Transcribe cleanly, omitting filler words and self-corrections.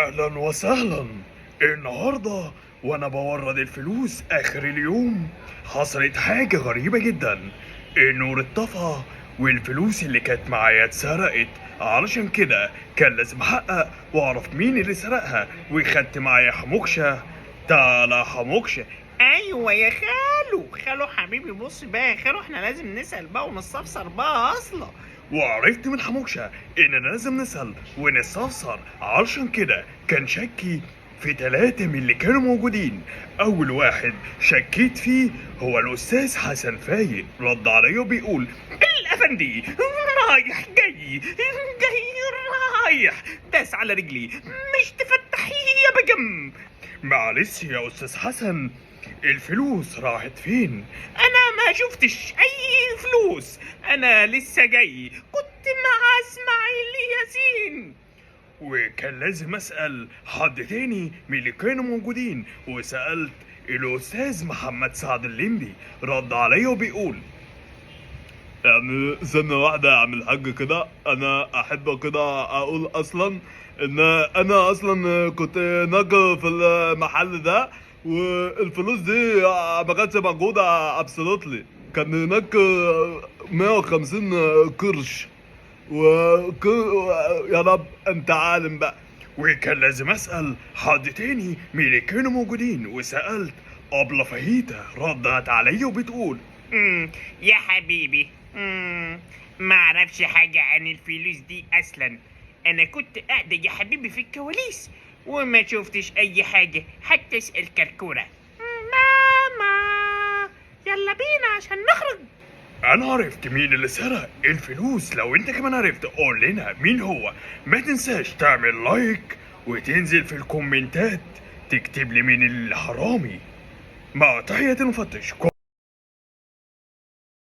اهلا وسهلا. النهارده وانا بورد الفلوس اخر اليوم حصلت حاجة غريبة جدا. النور اتطفى والفلوس اللي كانت معايا اتسرقت، علشان كده كان لازم احقق واعرف مين اللي سرقها. وخدت معايا حموكشة. تعالى يا حموكشة. ايوه يا خالو، خالو حبيبي، بص بقى يا خالو، احنا لازم نسأل بقى ونستفسر بقى اصلا. وعرفت من حموكشة إننا لازم نسأل ونستفسر، علشان كده كان شكي في 3 من اللي كانوا موجودين. أول واحد شكيت فيه هو الأستاذ حسن فايق. رد عليا وبيقول الأفندي رايح جاي جاي رايح، داس على رجلي، مش تفتحي يا بجم. معلش يا أستاذ حسن، الفلوس راحت فين؟ انا ما شفتش اي فلوس، انا لسه جاي، كنت مع اسماعيل ياسين. وكان لازم اسال حد تاني من اللي كانوا موجودين، وسالت الاستاذ محمد سعد الليمبي. رد عليا وبيقول يعني سنة واحدة يا عم الحاج كده، أنا أحب كده أقول أصلا إن أنا أصلا كنت ناجر في المحل ده، والفلوس دي ما كانتش موجودة absolutely. كان هناك 150 قرش يا رب أنت عالم بقى. وكان لازم اسال حد تاني من اللي كانوا موجودين، وسالت ابله فهيته. ردت عليا وبتقول يا حبيبي، ما اعرفش حاجة عن الفلوس دي اصلا، انا كنت قاعدة يا حبيبي في الكواليس وما شفتش اي حاجة، حتى اسأل كركورة. ماما يلا بينا عشان نخرج. انا عرفت مين اللي سرق الفلوس، لو انت كمان عرفت قول لنا مين هو. ما تنساش تعمل like وتنزل في الكومنتات تكتب لي مين الحرامي. مع تحية المفتش.